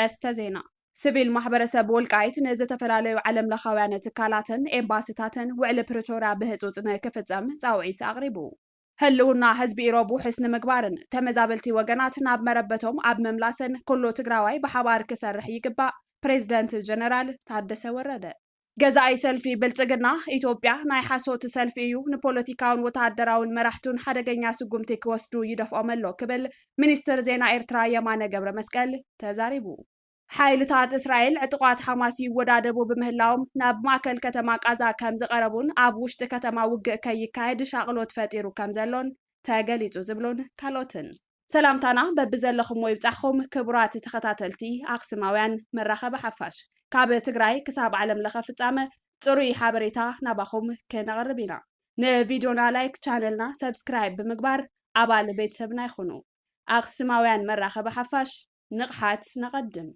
ኣርእስተ ዜና። ስቪል ማሕበረሰብ ወልቃይት ንዝተፈላለዩ ዓለም ለኻውያን ትካላትን ኤምባሲታትን ውዕሊ ፕሪቶርያ ብህፁፅ ንክፍፀም ፃውዒት ኣቕሪቡ። ህልውና ህዝቢ ኢሮብ ውሑስ ንምግባርን ተመዛበልቲ ወገናት ናብ መረበቶም ኣብ ምምላስን ኩሉ ትግራዋይ ብሓባር ክሰርሕ ይግባእ፣ ፕሬዝደንት ጀነራል ታደሰ ወረደ። ገዛኢ ሰልፊ ብልጽግና፣ ኢትዮጵያ ናይ ሓሶት ሰልፊ እዩ፣ ንፖለቲካውን ወተሃደራውን መራሕቱን ሓደገኛ ስጉምቲ ክወስዱ ይደፍኦም ኣሎ ክብል ሚኒስትር ዜና ኤርትራ የማነ ገብረ መስቀል ተዛሪቡ። ሓይልታት እስራኤል ዕጡቓት ሓማስ ይወዳደቡ ብምህላዎም ናብ ማእከል ከተማ ቃዛ ከም ዝቐረቡን ኣብ ውሽጢ ከተማ ውግእ ከይካየድ ሻቕሎት ፈጢሩ ከም ዘሎን ተገሊጹ ዝብሉን ካልኦትን። ሰላምታና በብዘለኹምዎ ይብጻሕኹም ክቡራት ተኸታተልቲ ኣኽሱማውያን መራኸቢ ሓፋሽ። ካብ ትግራይ ክሳብ ዓለም ለኸ ፍጻመ ጽሩይ ሓበሬታ ናባኹም ክነቕርብ ኢና። ንቪድዮና ላይክ፣ ቻነልና ሰብስክራይብ ብምግባር ኣባል ቤተሰብና ይኹኑ። ኣኽሱማውያን መራኸቢ ሓፋሽ ንቕሓት ነቐድም።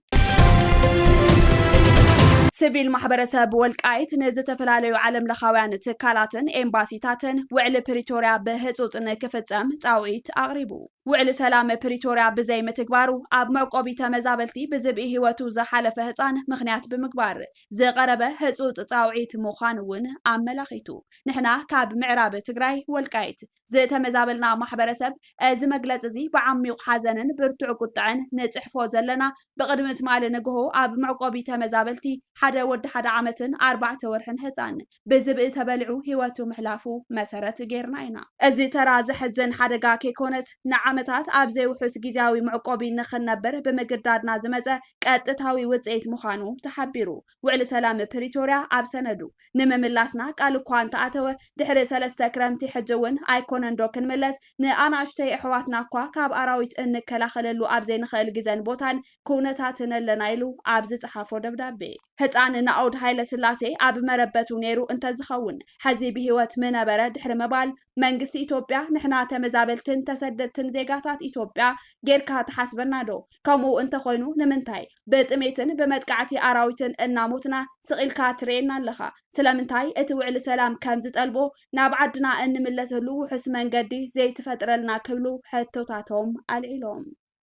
ስቪል ማሕበረሰብ ወልቃይት ንዝተፈላለዩ ዓለም ለኻውያን ትካላትን ኤምባሲታትን ውዕሊ ፕሪቶርያ ብህፁፅ ንክፍፀም ፃውዒት ኣቕሪቡ። ውዕሊ ሰላም ፕሪቶርያ ብዘይምትግባሩ ኣብ መዕቆቢ ተመዛበልቲ ብዝብኢ ህይወቱ ዝሓለፈ ህፃን ምኽንያት ብምግባር ዝቐረበ ህፁፅ ፃውዒት ምዃኑ እውን ኣመላኺቱ። ንሕና ካብ ምዕራብ ትግራይ ወልቃይት ዝተመዛበልና ማሕበረሰብ፣ እዚ መግለፂ እዚ ብዓሚቕ ሓዘንን ብርቱዕ ቁጥዐን ንፅሕፎ ዘለና፣ ብቕድሚ ትማሊ ንግሆ ኣብ መዕቆቢ ተመዛበልቲ ሓደ ወዲ ሓደ ዓመትን ኣርባዕተ ወርሕን ህፃን ብዝብኢ ተበሊዑ ህይወቱ ምሕላፉ መሰረት ጌርና ኢና። እዚ ተራ ዘሕዝን ሓደጋ ከይኮነስ፣ ንዓመታት ኣብ ዘይውሑስ ግዝያዊ መዕቆቢ ንኽንነብር ብምግዳድና ዝመፀ ቀጥታዊ ውፅኢት ምዃኑ ተሓቢሩ። ውዕሊ ሰላም ፕሪቶርያ ኣብ ሰነዱ ንምምላስና ቃል እኳ እንተኣተወ፣ ድሕሪ ሰለስተ ክረምቲ ሕጂ እውን ኣይኮነን ዶ ክንምለስ? ንኣናእሽተይ ኣሕዋትና እኳ ካብ ኣራዊት እንከላኸለሉ ኣብ ዘይንኽእል ግዘን ቦታን ኩነታትን ኣለና ኢሉ ኣብ ዝጸሓፎ ደብዳቤ። ህፃን ናኦድ ሃይለ ስላሴ ኣብ መረበቱ ነይሩ እንተዝኸውን፣ ሕዚ ብህይወት ምነበረ ድሕሪ ምባል፣ መንግስቲ ኢትዮጵያ ንሕና ተመዛበልትን ተሰደድትን ዜጋታት ኢትዮጵያ ጌርካ ትሓስበና ዶ? ከምኡ እንተኾይኑ ንምንታይ ብጥሜትን ብመጥቃዕቲ ኣራዊትን እናሞትና ስቕ ኢልካ ትርእየና ኣለኻ? ስለምንታይ እቲ ውዕሊ ሰላም ከም ዝጠልቦ ናብ ዓድና እንምለሰሉ ውሑስ መንገዲ ዘይትፈጥረልና? ክብሉ ሕቶታቶም ኣልዒሎም።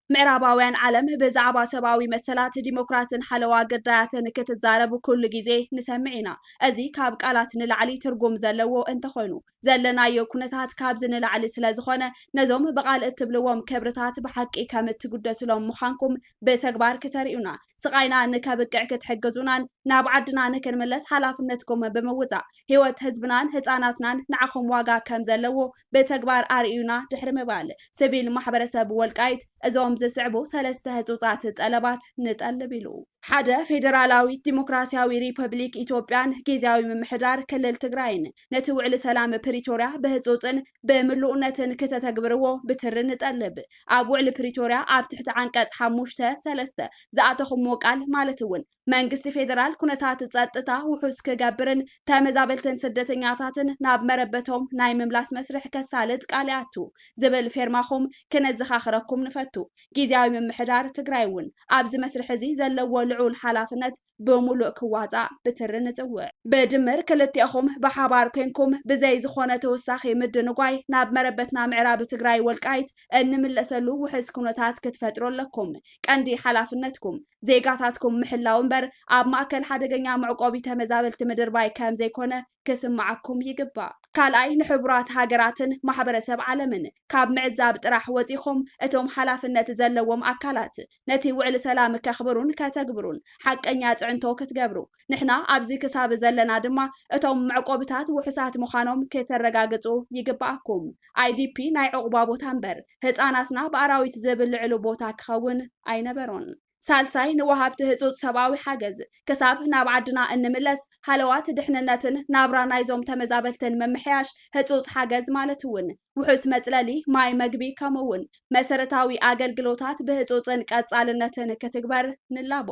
ምዕራባውያን ዓለም ብዛዕባ ሰብኣዊ መሰላት፣ ዲሞክራስን ሓለዋ ግዳያትን ክትዛረብ ኩሉ ግዜ ንሰምዕ ኢና። እዚ ካብ ቃላት ንላዕሊ ትርጉም ዘለዎ እንተኾይኑ፣ ዘለናዮ ኩነታት ካብዚ ንላዕሊ ስለ ዝኾነ፣ ነዞም ብቓል እትብልዎም ክብርታት ብሓቂ ከም እትጉደስሎም ምዃንኩም ብተግባር ክተርእዩና፣ ስቓይና ንከብቅዕ ክትሕግዙናን ናብ ዓድና ንክንምለስ ሓላፍነትኩም ብምውጻእ፣ ህይወት ህዝብናን ህጻናትናን ንዓኹም ዋጋ ከም ዘለዎ ብተግባር ኣርእዩና ድሕሪ ምባል፣ ስቪል ማሕበረሰብ ወልቃይት እዞም ዝስዕቡ ሰለስተ ህጹጻት ጠለባት ንጠልብ ኢሉ። ሓደ፣ ፌደራላዊት ዲሞክራሲያዊ ሪፐብሊክ ኢትዮጵያን ግዝያዊ ምምሕዳር ክልል ትግራይን ነቲ ውዕሊ ሰላም ፕሪቶርያ ብህጹጽን ብምሉእነትን ክተተግብርዎ ብትሪ ንጠልብ። ኣብ ውዕሊ ፕሪቶርያ ኣብ ትሕቲ ዓንቀጽ ሓሙሽተ ሰለስተ ዝኣተኹምዎ ቃል ማለት እውን መንግስቲ ፌደራል ኩነታት ጸጥታ ውሑስ ክገብርን ተመዛበልትን ስደተኛታትን ናብ መረበቶም ናይ ምምላስ መስርሕ ከሳልጥ ቃል ይኣቱ ዝብል ፌርማኹም ክነዘኻኽረኩም ንፈቱ። ግዝያዊ ምምሕዳር ትግራይ እውን ኣብዚ መስርሕ እዚ ዘለዎ ልዑል ሓላፍነት ብምሉእ ክዋፃእ ብትሪ ንፅውዕ። ብድምር ክልቲኦኹም ብሓባር ኮንኩም ብዘይ ዝኾነ ተወሳኺ ምድንጓይ ናብ መረበትና ምዕራብ ትግራይ ወልቃይት እንምለሰሉ ውሕስ ኩነታት ክትፈጥሩ ኣለኩም። ቀንዲ ሓላፍነትኩም ዜጋታትኩም ምሕላው እምበር ኣብ ማእከል ሓደገኛ መዕቆቢ ተመዛበልቲ ምድርባይ ከም ዘይኮነ ክስምዓኩም ይግባእ። ካልኣይ፣ ንሕቡራት ሃገራትን ማሕበረሰብ ዓለምን ካብ ምዕዛብ ጥራሕ ወጺኹም፣ እቶም ሓላፍነት ዘለዎም ኣካላት ነቲ ውዕሊ ሰላም ከኽብሩን ከተግብሩን ሓቀኛ ጽዕንቶ ክትገብሩ፣ ንሕና ኣብዚ ክሳብ ዘለና ድማ እቶም መዕቆብታት ውሑሳት ምዃኖም ከተረጋግጹ ይግብኣኩም። ኣይ ዲ ፒ ናይ ዑቕባ ቦታ እምበር፣ ህጻናትና ብኣራዊት ዝብልዕሉ ቦታ ክኸውን ኣይነበሮን። ሳልሳይ፣ ንወሃብቲ ህጹጽ ሰብኣዊ ሓገዝ፣ ክሳብ ናብ ዓድና እንምለስ፣ ሃለዋት ድሕንነትን ናብራ ናይዞም ተመዛበልትን ምምሕያሽ፣ ህጹጽ ሓገዝ ማለት እውን ውሑስ መጽለሊ፣ ማይ፣ መግቢ፣ ከምኡ እውን መሰረታዊ ኣገልግሎታት ብህጹጽን ቀጻልነትን ክትግበር ንላቦ።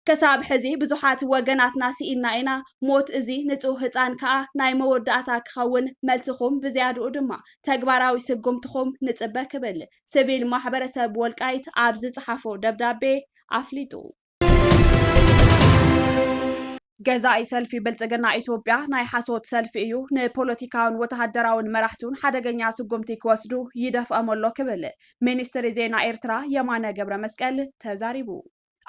ክሳብ ሕዚ ብዙሓት ወገናትና ስኢንና ኢና። ሞት እዚ ንጹህ ህጻን ከኣ ናይ መወዳእታ ክኸውን፣ መልስኹም ብዝያድኡ ድማ ተግባራዊ ስጉምትኹም ንጽበ ክብል ስቪል ማሕበረሰብ ወልቃይት ኣብ ዝጸሓፎ ደብዳቤ ኣፍሊጡ። ገዛኢ ሰልፊ ብልጽግና ኢትዮጵያ ናይ ሓሶት ሰልፊ እዩ፣ ንፖለቲካውን ወተሃደራውን መራሕቱን ሓደገኛ ስጉምቲ ክወስዱ ይደፍኦም ኣሎ ክብል ሚኒስትሪ ዜና ኤርትራ የማነ ገብረ መስቀል ተዛሪቡ።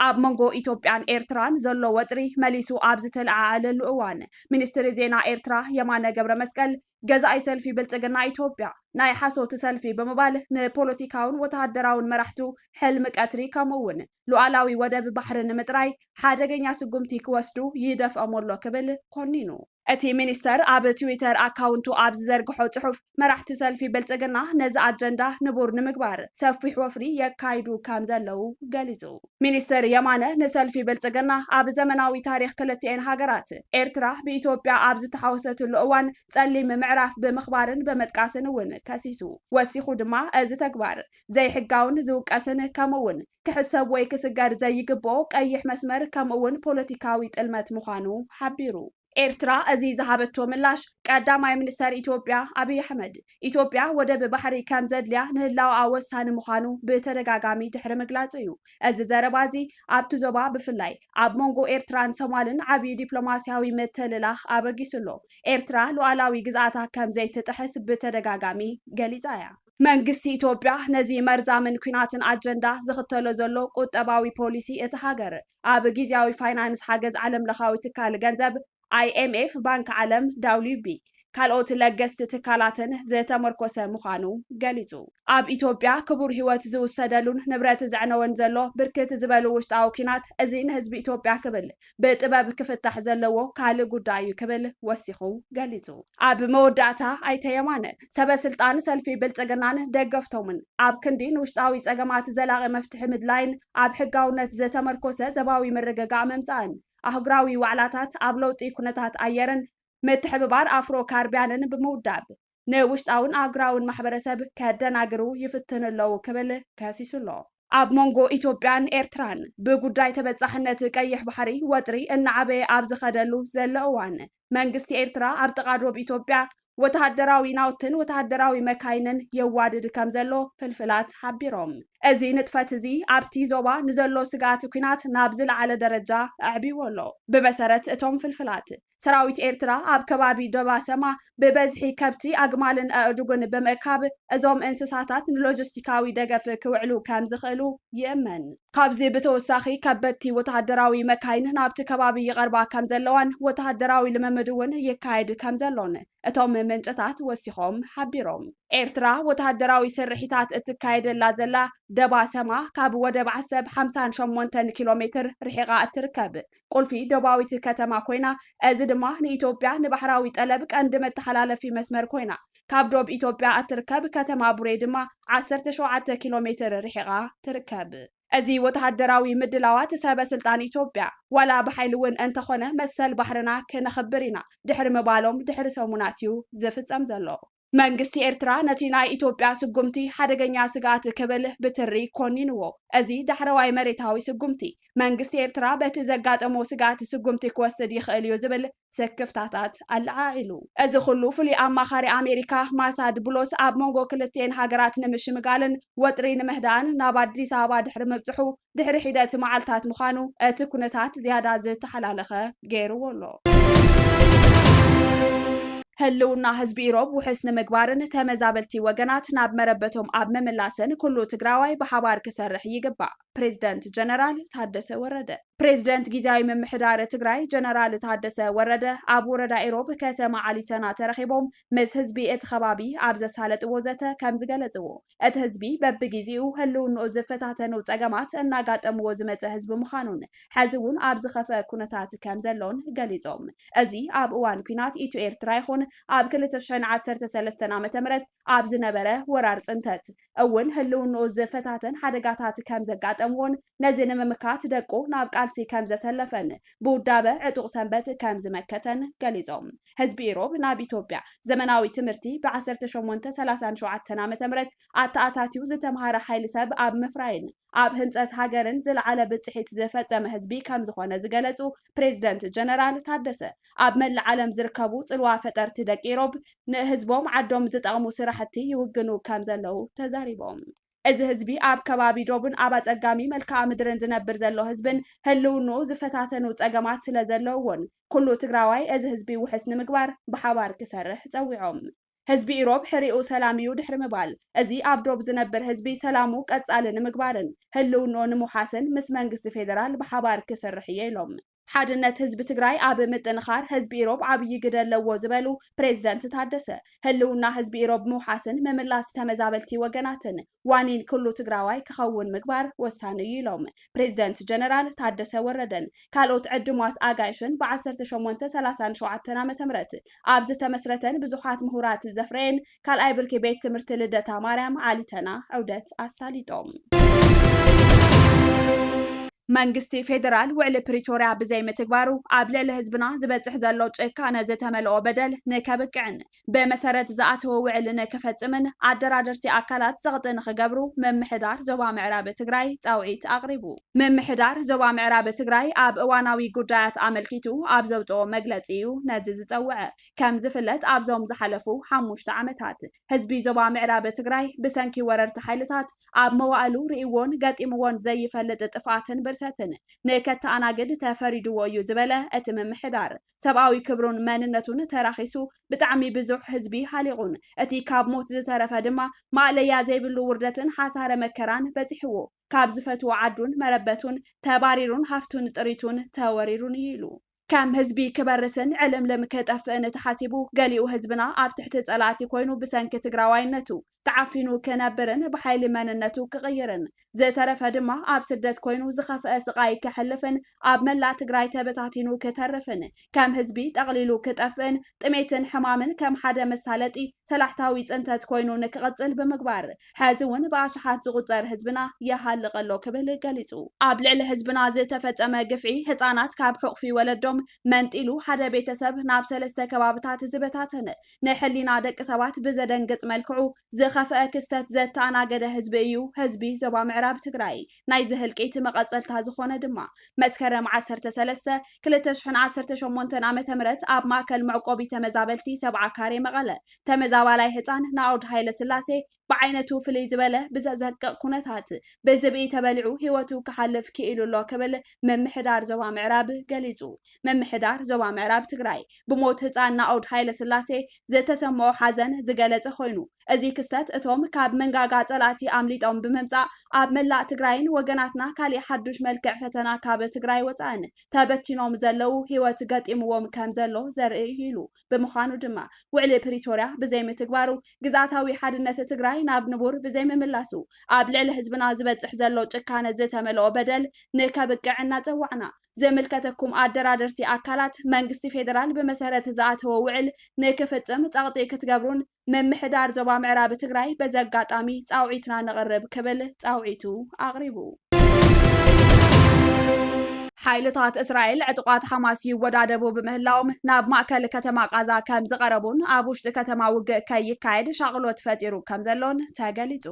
ኣብ መንጎ ኢትዮጵያን ኤርትራን ዘሎ ወጥሪ መሊሱ ኣብ ዝተለዓዓለሉ እዋን፣ ሚኒስትሪ ዜና ኤርትራ የማነ ገብረ መስቀል፣ ገዛኢ ሰልፊ ብልጽግና ኢትዮጵያ ናይ ሓሶት ሰልፊ ብምባል፣ ንፖለቲካውን ወተሃደራውን መራሕቱ ሕልሚ ቀትሪ፣ ከምኡ እውን ሉዓላዊ ወደብ ባሕሪ ንምጥራይ ሓደገኛ ስጉምቲ ክወስዱ ይደፍኦም ኣሎ ክብል ኮኒኑ። እቲ ሚኒስተር ኣብ ትዊተር ኣካውንቱ ኣብ ዝዘርግሖ ጽሑፍ፣ መራሕቲ ሰልፊ ብልጽግና ነዚ ኣጀንዳ ንቡር ንምግባር ሰፊሕ ወፍሪ የካይዱ ከም ዘለዉ ገሊጹ። ሚኒስተር የማነ ንሰልፊ ብልጽግና ኣብ ዘመናዊ ታሪኽ ክልቲኤን ሃገራት፣ ኤርትራ ብኢትዮጵያ ኣብ ዝተሓወሰትሉ እዋን ጸሊም ምዕራፍ ብምኽባርን ብምጥቃስን እውን ከሲሱ። ወሲኹ ድማ፣ እዚ ተግባር ዘይሕጋውን ዝውቀስን፣ ከምኡ እውን ክሕሰብ ወይ ክስገር ዘይግብኦ ቀይሕ መስመር፣ ከምኡ እውን ፖለቲካዊ ጥልመት ምዃኑ ሓቢሩ። ኤርትራ እዚ ዝሃበቶ ምላሽ፣ ቀዳማይ ሚኒስተር ኢትዮጵያ ኣብይ ኣሕመድ፣ ኢትዮጵያ ወደብ ባሕሪ ከም ዘድልያ ንህላወኣ ወሳኒ ምዃኑ ብተደጋጋሚ ድሕሪ ምግላጹ እዩ። እዚ ዘረባ እዚ ኣብቲ ዞባ፣ ብፍላይ ኣብ መንጎ ኤርትራን ሶማልን ዓቢ ዲፕሎማስያዊ ምትልላኽ ኣበጊሱ ኣሎ። ኤርትራ ሉዓላዊ ግዝኣታ ከም ዘይትጥሕስ ብተደጋጋሚ ገሊጻ እያ። መንግስቲ ኢትዮጵያ ነዚ መርዛምን ኲናትን ኣጀንዳ ዝኽተሎ ዘሎ ቁጠባዊ ፖሊሲ እቲ ሃገር፣ ኣብ ግዝያዊ ፋይናንስ ሓገዝ ዓለም ለኻዊ ትካል ገንዘብ፣ ኣይ ኤም ኤፍ፣ ባንክ ዓለም፣ ዳብሊው ቢ፣ ካልኦት ለገስቲ ትካላትን ዝተመርኮሰ ምዃኑ ገሊጹ። ኣብ ኢትዮጵያ ክቡር ህይወት ዝውሰደሉን ንብረት ዘዕነወን ዘሎ ብርክት ዝበሉ ውሽጣዊ ኲናት፣ እዚ ንህዝቢ ኢትዮጵያ ክብል ብጥበብ ክፍታሕ ዘለዎ ካልእ ጉዳይ እዩ ክብል ወሲኹ ገሊጹ። ኣብ መወዳእታ፣ ኣይተ የማነ፣ ሰበ ስልጣን ሰልፊ ብልጽግናን ደገፍቶምን ኣብ ክንዲ ንውሽጣዊ ጸገማት ዘላቒ መፍትሒ ምድላይን ኣብ ሕጋውነት ዝተመርኮሰ ዘባዊ ምርግጋእ ምምጻእን፣ ኣህጉራዊ ዋዕላታት ኣብ ለውጢ ኩነታት ኣየርን ምትሕብባር ኣፍሮ ካርቢያንን ብምውዳብ፣ ንውሽጣውን ኣህጉራውን ማሕበረሰብ ከደናግሩ ይፍትኑ ኣለዉ ክብል ከሲሱ ኣሎ። ኣብ መንጎ ኢትዮጵያን ኤርትራን ብጉዳይ ተበጻሕነት ቀይሕ ባሕሪ ወጥሪ እናዓበየ ኣብ ዝኸደሉ ዘሎ እዋን፣ መንግስቲ ኤርትራ ኣብ ጥቓ ዶብ ኢትዮጵያ ወተሃደራዊ ናውትን ወተሃደራዊ መካይንን የዋድድ ከም ዘሎ ፍልፍላት ሓቢሮም። እዚ ንጥፈት እዚ ኣብቲ ዞባ ንዘሎ ስግኣት ኲናት ናብ ዝለዓለ ደረጃ ኣዕቢዎ ኣሎ። ብመሰረት እቶም ፍልፍላት፣ ሰራዊት ኤርትራ ኣብ ከባቢ ዶባሰማ ብበዝሒ ከብቲ፣ ኣግማልን ኣእዱግን ብምእካብ፣ እዞም እንስሳታት ንሎጂስቲካዊ ደገፍ ክውዕሉ ከም ዝኽእሉ ይእመን። ካብዚ ብተወሳኺ፣ ከበድቲ ወተሃደራዊ መካይን ናብቲ ከባቢ ይቐርባ ከም ዘለዋን ወተሃደራዊ ልምምድ እውን ይካየድ ከም ዘሎን እቶም ምንጭታት ወሲኾም ሓቢሮም። ኤርትራ ወተሃደራዊ ስርሒታት እትካየደላ ዘላ ደባሰማ፣ ካብ ወደብ ዓሰብ ሓምሳን ሸሞንተን ኪሎ ሜትር ርሒቓ እትርከብ ቁልፊ ደቡባዊት ከተማ ኮይና፣ እዚ ድማ ንኢትዮጵያ ንባሕራዊ ጠለብ ቀንዲ መተሓላለፊ መስመር ኮይና፣ ካብ ዶብ ኢትዮጵያ እትርከብ ከተማ ቡሬ ድማ ዓሰርተ ሸውዓተ ኪሎ ሜትር ርሒቓ ትርከብ። እዚ ወተሃደራዊ ምድላዋት፣ ሰበ ስልጣን ኢትዮጵያ፣ ዋላ ብሓይሊ እውን እንተኾነ፣ መሰል ባሕርና ክነኽብር ኢና ድሕሪ ምባሎም ድሕሪ ሰሙናት እዩ ዝፍጸም ዘሎ። መንግስቲ ኤርትራ ነቲ ናይ ኢትዮጵያ ስጉምቲ ሓደገኛ ስግኣት ክብል ብትሪ ኮኒንዎ። እዚ ዳሕረዋይ መሬታዊ ስጉምቲ፣ መንግስቲ ኤርትራ በቲ ዘጋጠሞ ስግኣት ስጉምቲ ክወስድ ይኽእል እዩ ዝብል ስክፍታታት ኣለዓዒሉ። እዚ ኩሉ፣ ፍሉይ ኣማኻሪ ኣሜሪካ ማሳድ ብሎስ ኣብ መንጎ ክልቲኤን ሃገራት ንምሽምጋልን ወጥሪ ንምህዳእን ናብ ኣዲስ ኣበባ ድሕሪ ምብጽሑ ድሕሪ ሒደት መዓልታት ምዃኑ፣ እቲ ኩነታት ዝያዳ ዝተሓላለኸ ገይርዎ ኣሎ። ህልውና ህዝቢ ኢሮብ ውሕስ ንምግባርን ተመዛበልቲ ወገናት ናብ መረበቶም ኣብ ምምላስን ኩሉ ትግራዋይ ብሓባር ክሰርሕ ይግባእ፣ ፕሬዝደንት ጀነራል ታደሰ ወረደ። ፕሬዝደንት ጊዜያዊ ምምሕዳር ትግራይ ጀነራል ታደሰ ወረደ ኣብ ወረዳ ኢሮብ ከተማ ዓሊተና ተረኺቦም ምስ ህዝቢ እቲ ከባቢ ኣብ ዘሳለጥዎ ዘተ ከም ዝገለጽዎ፣ እቲ ህዝቢ በብጊዜኡ ህልውንኡ ዝፈታተኑ ጸገማት እናጋጠምዎ ዝመጸ ህዝቢ ምዃኑን፣ ሕዚ እውን ኣብ ዝኸፍአ ኩነታት ከም ዘሎን ገሊጾም። እዚ ኣብ እዋን ኲናት ኢትዮ ኤርትራ ይኹን ኣብ ክልተ ሽሕን ዓሰርተ ሰለስተን ዓመተ ምህረት ኣብ ዝነበረ ወራር ጽንተት እውን ህልውንኡ ዝፈታተን ሓደጋታት ከም ዘጋጠምዎን፣ ነዚ ንምምካት ደቁ ናብ ቃልሲ ከም ዘሰለፈን፣ ብውዳበ ዕጡቕ ሰንበት ከም ዝመከተን ገሊጾም። ህዝቢ ኢሮብ ናብ ኢትዮጵያ ዘመናዊ ትምህርቲ ብ ዓሰርተ ሸሞንተ ሰላሳን ሸውዓተን ዓመተ ምህረት ኣተኣታትዩ ዝተምሃረ ሓይሊ ሰብ ኣብ ምፍራይን ኣብ ህንጸት ሃገርን ዝለዓለ ብጽሒት ዝፈጸመ ህዝቢ ከም ዝኾነ ዝገለጹ ፕሬዝደንት ጀነራል ታደሰ፣ ኣብ መላእ ዓለም ዝርከቡ ጽልዋ ፈጠርቲ ደቂ ኢሮብ ንህዝቦም ዓዶም ዝጠቕሙ ስራሕቲ ይውግኑ ከም ዘለዉ ተዛሪቦም። እዚ ህዝቢ ኣብ ከባቢ ዶብን ኣብ ኣጸጋሚ መልክዓ ምድርን ዝነብር ዘሎ ህዝብን ህልውንኡ ዝፈታተኑ ጸገማት ስለ ዘለውዎን፣ ኩሉ ትግራዋይ እዚ ህዝቢ ውሕስ ንምግባር ብሓባር ክሰርሕ ጸዊዖም። ህዝቢ ኢሮብ ሕሪኡ ሰላም እዩ ድሕሪ ምባል፣ እዚ ኣብ ዶብ ዝነብር ህዝቢ ሰላሙ ቀጻሊ ንምግባርን ህልውንኡ ንምውሓስን ምስ መንግስቲ ፌደራል ብሓባር ክሰርሕ እየ ኢሎም። ሓድነት ህዝቢ ትግራይ ኣብ ምጥንኻር ህዝቢ ኢሮብ ዓብዪ ግደ ኣለዎ ዝበሉ ፕሬዝደንት ታደሰ፣ ህልውና ህዝቢ ኢሮብ ምውሓስን ምምላስ ተመዛበልቲ ወገናትን ዋኒን ኩሉ ትግራዋይ ክኸውን ምግባር ወሳኒ እዩ ኢሎም። ፕሬዝደንት ጀነራል ታደሰ ወረደን ካልኦት ዕዱማት ኣጋይሽን ብ ዓሰርተ ሸሞንተ ሰላሳን ሸውዓተን ዓመተ ምህረት ኣብ ዝተመስረተን ብዙሓት ምሁራት ዘፍረየን ካልኣይ ብርኪ ቤት ትምህርቲ ልደታ ማርያም ዓሊተና ዑደት ኣሳሊጦም። መንግስቲ ፌደራል ውዕሊ ፕሪቶርያ ብዘይምትግባሩ ኣብ ልዕሊ ህዝብና ዝበፅሕ ዘሎ ጭካነ ዝተመልኦ በደል ንከብቅዕን ብመሰረት ዝኣተወ ውዕሊ ንክፈፅምን ኣደራደርቲ ኣካላት ፀቕጢ ንክገብሩ ምምሕዳር ዞባ ምዕራብ ትግራይ ፃውዒት ኣቕሪቡ። ምምሕዳር ዞባ ምዕራብ ትግራይ ኣብ እዋናዊ ጉዳያት ኣመልኪቱ ኣብ ዘውፅኦ መግለፂ እዩ ነዚ ዝፀውዐ። ከም ዝፍለጥ ኣብዞም ዝሓለፉ ሓሙሽተ ዓመታት ህዝቢ ዞባ ምዕራብ ትግራይ ብሰንኪ ወረርቲ ሓይልታት ኣብ መዋእሉ ርእይዎን ገጢምዎን ዘይፈልጥ ጥፍኣትን ብርሰትን ንከተኣናግድ ተፈሪድዎ እዩ ዝበለ እቲ ምምሕዳር፣ ሰብኣዊ ክብሩን መንነቱን ተራኺሱ ብጣዕሚ ብዙሕ ህዝቢ ሃሊቑን እቲ ካብ ሞት ዝተረፈ ድማ ማእለያ ዘይብሉ ውርደትን ሓሳረ መከራን በፂሕዎ፣ ካብ ዝፈትዎ ዓዱን መረበቱን ተባሪሩን ሃፍቱን ጥሪቱን ተወሪሩን እዩ ኢሉ። ከም ህዝቢ ክበርስን ዕልምልም ክጠፍእን ተሓሲቡ፣ ገሊኡ ህዝብና ኣብ ትሕቲ ጸላእቲ ኮይኑ ብሰንኪ ትግራዋይነቱ ተዓፊኑ ክነብርን ብሓይሊ መንነቱ ክቕይርን፣ ዝተረፈ ድማ ኣብ ስደት ኮይኑ ዝኸፍአ ስቓይ ከሕልፍን ኣብ መላእ ትግራይ ተበታቲኑ ክተርፍን ከም ህዝቢ ጠቕሊሉ ክጠፍእን ጥሜትን ሕማምን ከም ሓደ መሳለጢ ሰላሕታዊ ጽንተት ኮይኑ ንክቕጽል ብምግባር፣ ሕዚ እውን ብኣሽሓት ዝቑጸር ህዝብና ይሃልቕ ኣሎ ክብል ገሊጹ። ኣብ ልዕሊ ህዝብና ዝተፈጸመ ግፍዒ፣ ህጻናት ካብ ሕቑፊ ወለዶም መንጢሉ ሓደ ቤተሰብ ናብ ሰለስተ ከባብታት ዝበታተነ፣ ንሕሊና ደቂ ሰባት ብዘደንግጽ መልክዑ ዝኸፍአ ክስተት ዘተኣናገደ ህዝቢ እዩ ህዝቢ ዞባ ምዕራብ ትግራይ። ናይዚ ህልቂት መቐጸልታ ዝኾነ ድማ መስከረም ዓሰርተ ሰለስተ ክልተ ሽሕን ዓሰርተ ሸሞንተን ዓመተ ምህረት ኣብ ማእከል መዕቆቢ ተመዛበልቲ ሰብዓ ካሬ መቐለ ተመዛባላይ ህጻን ናኦድ ሃይለስላሴ ብዓይነቱ ፍልይ ዝበለ ብዘዘቅቕ ኩነታት ብዝብኢ ተበሊዑ ህይወቱ ክሓልፍ ክኢሉ ኣሎ ክብል ምምሕዳር ዞባ ምዕራብ ገሊጹ። ምምሕዳር ዞባ ምዕራብ ትግራይ ብሞት ህጻን ናኦድ ሃይለስላሴ ዝተሰምኦ ሓዘን ዝገለጸ ኮይኑ፣ እዚ ክስተት እቶም ካብ መንጋጋ ጸላእቲ ኣምሊጦም ብምምጻእ ኣብ መላእ ትግራይን ወገናትና ካሊእ ሓዱሽ መልክዕ ፈተና ካብ ትግራይ ወጻእን ተበቲኖም ዘለዉ ህይወት ገጢምዎም ከም ዘሎ ዘርኢ እዩ ኢሉ። ብምዃኑ ድማ ውዕሊ ፕሪቶርያ ብዘይምትግባሩ፣ ግዝኣታዊ ሓድነት ትግራይ ናብ ንቡር ብዘይምምላሱ፣ ኣብ ልዕሊ ህዝብና ዝበጽሕ ዘሎ ጭካነ ዝተመልኦ በደል ንከብቅዕ እናጸዋዕና፣ ዝምልከተኩም ኣደራደርቲ ኣካላት መንግስቲ ፌደራል ብመሰረት ዝኣተወ ውዕል ንክፍጽም ጸቕጢ ክትገብሩን ምምሕዳር ዞባ ምዕራብ ትግራይ በዚ ኣጋጣሚ ጻውዒትና ነቕርብ ክብል ጻውዒቱ ኣቕሪቡ። ሓይልታት እስራኤል ዕጡቓት ሓማስ ይወዳደቡ ብምህላዎም ናብ ማእከል ከተማ ቃዛ ከም ዝቐረቡን ኣብ ውሽጢ ከተማ ውግእ ከይካየድ ሻቕሎት ፈጢሩ ከም ዘሎን ተገሊጹ።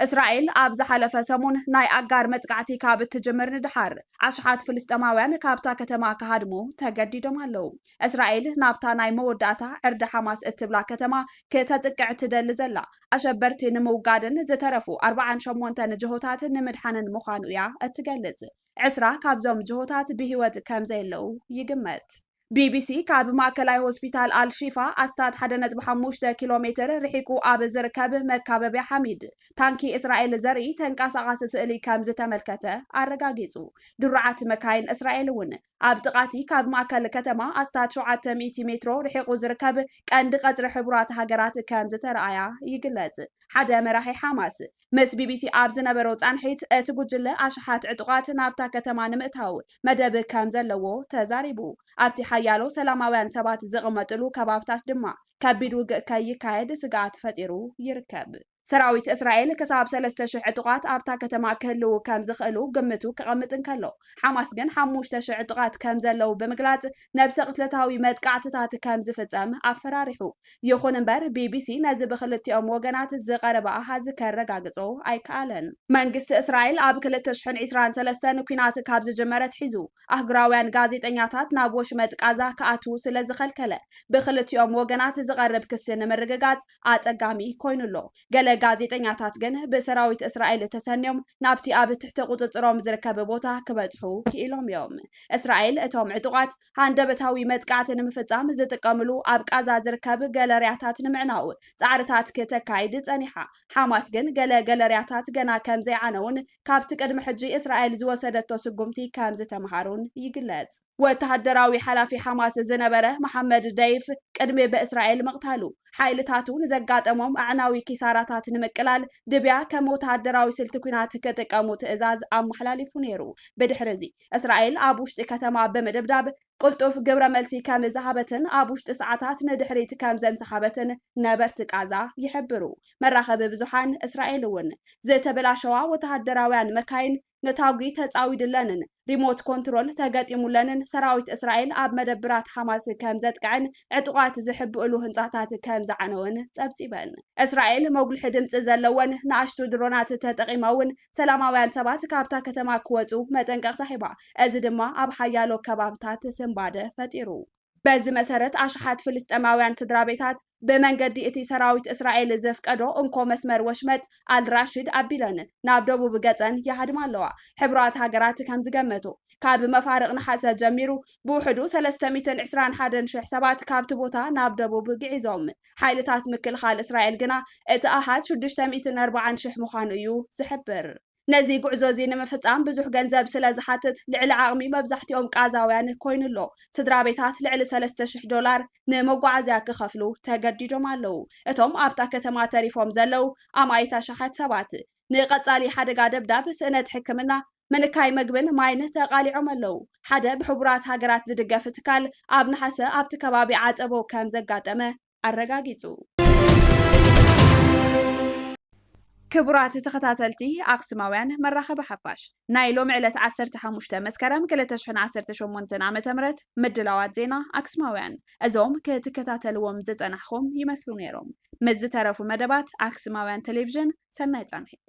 እስራኤል ኣብ ዝሓለፈ ሰሙን ናይ ኣጋር መጥቃዕቲ ካብ እትጅምር ንድሓር፣ ኣሽሓት ፍልስጤማውያን ካብታ ከተማ ክሃድሙ ተገዲዶም ኣለዉ። እስራኤል ናብታ ናይ መወዳእታ ዕርዲ ሓማስ እትብላ ከተማ ከተጥቅዕ ትደሊ ዘላ፣ ኣሸበርቲ ንምውጋድን ዝተረፉ ኣርብዓን ሸሞንተን ጅሆታት ንምድሓንን ምዃኑ እያ እትገልጽ። ዕስራ ካብዞም ጅሆታት ብህይወት ከም ዘየለዉ ይግመት። ቢቢሲ ካብ ማእከላይ ሆስፒታል ኣልሺፋ ኣስታት ሓደ ነጥቢ ሓሙሽተ ኪሎ ሜትር ርሒቁ ኣብ ዝርከብ መካበብያ ሓሚድ፣ ታንኪ እስራኤል ዘርኢ ተንቀሳቓሲ ስእሊ ከም ዝተመልከተ ኣረጋጊጹ። ድሩዓት መካይን እስራኤል እውን ኣብ ጥቓቲ ካብ ማእከል ከተማ ኣስታት ሸውዓተ ሚእቲ ሜትሮ ርሒቑ ዝርከብ ቀንዲ ቀጽሪ ሕቡራት ሃገራት ከም ዝተረኣያ ይግለጽ። ሓደ መራሒ ሓማስ ምስ ቢቢሲ ኣብ ዝነበሮ ጻንሒት፣ እቲ ጉጅለ ኣሽሓት ዕጡቓት ናብታ ከተማ ንምእታው መደብ ከም ዘለዎ ተዛሪቡ። ኣብቲ ሓያሎ ሰላማውያን ሰባት ዝቕመጥሉ ከባብታት ድማ ከቢድ ውግእ ከይካየድ ስግኣት ፈጢሩ ይርከብ። ሰራዊት እስራኤል ክሳብ ሰለስተ ሽሕ ዕጡቓት ኣብታ ከተማ ክህልዉ ከም ዝኽእሉ ግምቱ ክቐምጥ እንከሎ፣ ሓማስ ግን ሓሙሽተ ሽሕ ዕጡቓት ከም ዘለዉ ብምግላጽ፣ ነብሰ ቅትለታዊ መጥቃዕትታት ከም ዝፍጸም ኣፈራሪሑ። ይኹን እምበር፣ ቢቢሲ ነዚ ብክልቲኦም ወገናት ዝቐረበ ኣሃዝ ከረጋግጾ ኣይከኣለን። መንግስቲ እስራኤል ኣብ ክልተ ሽሕን ዕስራን ሰለስተን ኲናት ካብ ዝጀመረ ኣትሒዙ፣ ኣህጉራውያን ጋዜጠኛታት ናብ ወሽመጥ ቃዛ ክኣትዉ ስለ ዝኸልከለ፣ ብክልቲኦም ወገናት ዝቐርብ ክሲ ንምርግጋጽ ኣጸጋሚ ኮይኑ ኣሎ። ገለ ጋዜጠኛታት ግን ብሰራዊት እስራኤል ተሰንዮም ናብቲ ኣብ ትሕቲ ቁጽጽሮም ዝርከብ ቦታ ክበጽሑ ክኢሎም እዮም። እስራኤል እቶም ዕጡቓት ሃንደበታዊ መጥቃዕቲ ንምፍጻም ዝጥቀምሉ ኣብ ቃዛ ዝርከብ ገለርያታት ንምዕናው ጻዕርታት ክተካይድ ጸኒሓ። ሓማስ ግን ገለ ገለርያታት ገና ከም ዘይዓነውን ካብቲ ቅድሚ ሕጂ እስራኤል ዝወሰደቶ ስጉምቲ ከም ዝተምሃሩን ይግለጽ። ወተሃደራዊ ሓላፊ ሓማስ ዝነበረ መሓመድ ደይፍ ቅድሚ ብእስራኤል ምቕታሉ ሓይልታቱ ንዘጋጠሞም ኣዕናዊ ኪሳራታት ንምቅላል ድብያ ከም ወተሃደራዊ ስልቲ ኲናት ክጥቀሙ ትእዛዝ ኣመሓላሊፉ ነይሩ። ብድሕሪ እዚ እስራኤል ኣብ ውሽጢ ከተማ ብምድብዳብ ቅልጡፍ ግብረ መልሲ ከም ዝሃበትን ኣብ ውሽጢ ሰዓታት ንድሕሪት ከም ዘንሰሓበትን ነበርቲ ቃዛ ይሕብሩ። መራኸቢ ብዙሓን እስራኤል እውን ዝተበላሸዋ ወተሃደራውያን መካይን ነታጒ ተጻዊድለንን ሪሞት ኮንትሮል ተገጢሙለንን ሰራዊት እስራኤል ኣብ መደብራት ሓማስ ከም ዘጥቅዐን ዕጡቓት ዝሕብእሉ ህንጻታት ከም ዝዓነወን ጸብጺበን። እስራኤል መጉልሒ ድምጺ ዘለወን ንኣሽቱ ድሮናት ተጠቒማ እውን ሰላማውያን ሰባት ካብታ ከተማ ክወጹ መጠንቀቕታ ሂባ። እዚ ድማ ኣብ ሓያሎ ከባብታት ስንባደ ፈጢሩ። በዚ መሰረት ኣሽሓት ፍልስጤማውያን ስድራ ቤታት ብመንገዲ እቲ ሰራዊት እስራኤል ዘፍቀዶ እንኮ መስመር ወሽመጥ ኣልራሽድ ኣቢለን ናብ ደቡብ ገጸን ይሃድማ ኣለዋ። ሕቡራት ሃገራት ከም ዝገመቶ ካብ መፋርቕ ነሓሰ ጀሚሩ ብውሕዱ ሰለስተ ሚእትን ዕስራን ሓደን ሽሕ ሰባት ካብቲ ቦታ ናብ ደቡብ ግዒዞም። ሓይልታት ምክልኻል እስራኤል ግና እቲ ኣሃዝ ሽዱሽተ ሚእትን ኣርባዓን ሽሕ ምዃኑ እዩ ዝሕብር። ነዚ ጉዕዞ እዚ ንምፍጻም ብዙሕ ገንዘብ ስለ ዝሓትት ልዕሊ ዓቕሚ መብዛሕትኦም ቃዛውያን ኮይኑ ኣሎ። ስድራ ቤታት ልዕሊ ሰለስተ ሽሕ ዶላር ንመጓዓዝያ ክኸፍሉ ተገዲዶም ኣለዉ። እቶም ኣብታ ከተማ ተሪፎም ዘለዉ ኣማኢት ኣሽሓት ሰባት ንቐጻሊ ሓደጋ ደብዳብ፣ ስእነት ሕክምና፣ ምንካይ መግብን ማይን ተቓሊዖም ኣለዉ። ሓደ ብሕቡራት ሃገራት ዝድገፍ ትካል ኣብ ነሓሰ ኣብቲ ከባቢ ዓጸቦ ከም ዘጋጠመ ኣረጋጊጹ። ክቡራት ተኸታተልቲ ኣኽሱማውያን መራኸቢ ሓፋሽ፣ ናይ ሎሚ ዕለት ዓሰርተ ሓሙሽተ መስከረም ክልተ ሽሕን ዓሰርተ ሸሞንተን ዓመተ ምህረት ምድላዋት ዜና ኣክሱማውያን እዞም ክትከታተልዎም ዝጸናሕኹም ይመስሉ ነይሮም። ምስ ዝተረፉ መደባት ኣክሱማውያን ቴሌቪዥን ሰናይ ጻንሒት።